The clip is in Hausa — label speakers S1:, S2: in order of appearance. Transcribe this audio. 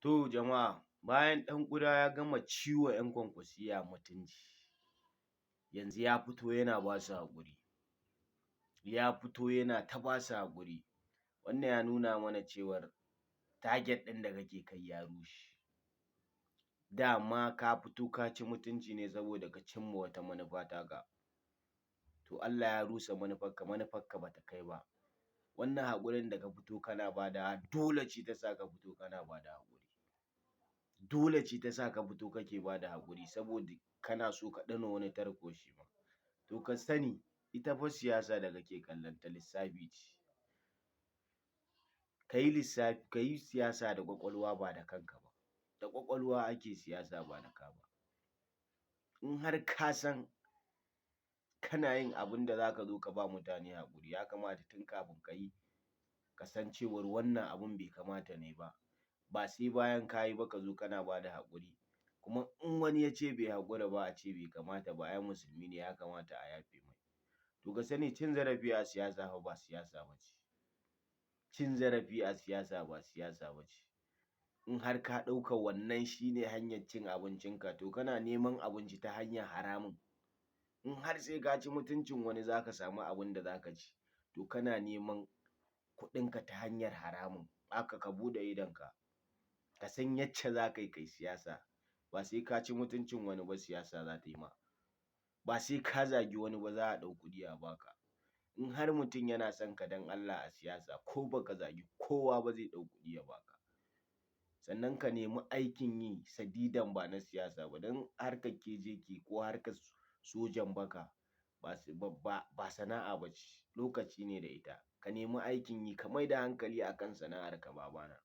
S1: To jama'a, bayan ɗan ƙuda ya gama ciwa ‘yan kwankwasiyya mutunci, yanzu ya fito yana basu haƙuri, ya fito yana ta basu haƙuri. Wannan ya nuna mana cewar target ɗin da kake kai ya rushe, dama ka fito ka ci mutunci ne saboda ka cimma wata manufa taka, to Allah ya rusa manufarka, manufarka bata kai ba. Wannan haƙurin da ka fito kana badawa dole ce tasa ka fito kana bada haƙuri, dole ce tasa ka fito kake bada haƙuri saboda kana so ka ɗana wani tarko shima. To ka sani, ita fa siyasa da kake kallon ta lissafi ce, kayi lissafi, kayi siyasa da ƙwaƙwalwa ba da kanka ba, da ƙwaƙwalwa ake siyasa ba da ka ba. In har kasan kana yin abunda zaka zo ka ba mutane haƙuri, ya kamata tun kafin kayi kasan cewar wannan abun bai kamata nayi ba, ba sai bayan kayi ba kazo kana bada haƙuri. Kuma in wani yace bai haƙura ba, ace bai kamata ba, ai musulmi ne ya kamata a yafe mai. To ka sani cin zarafi a siyasa fa ba siyasa bace, cin zarafi a siyasa ba siyasa bace. In har ka ɗauka wannan shine hanyar cin abincin ka, to kana neman abinci ta hanyar haramun. In har sai kaci mutuncin wani zaka samu abunda zaka ci, to kana neman kuɗin ka ta hanyar haramun. Haka ka buɗe idonka, kasan yacce za kai kai siyasa, ba sai kaci mutuncin wani ba siyasa zata ma, ba sai ka zagi wani ba za a ɗau kuɗi a baka. In har mutum yana sonka don Allah a siyasa, ko baka zagi kowa ba zai ɗau kuɗi ya baka. Sannan ka nemi aikin yi sadidan, ba na siyasa ba, don harkar KJK ko harkar sojan baka ba sana'a bace, lokaci ne da ita. Ka nemi aikin yi, ka maida hankali akan sana'arka babana.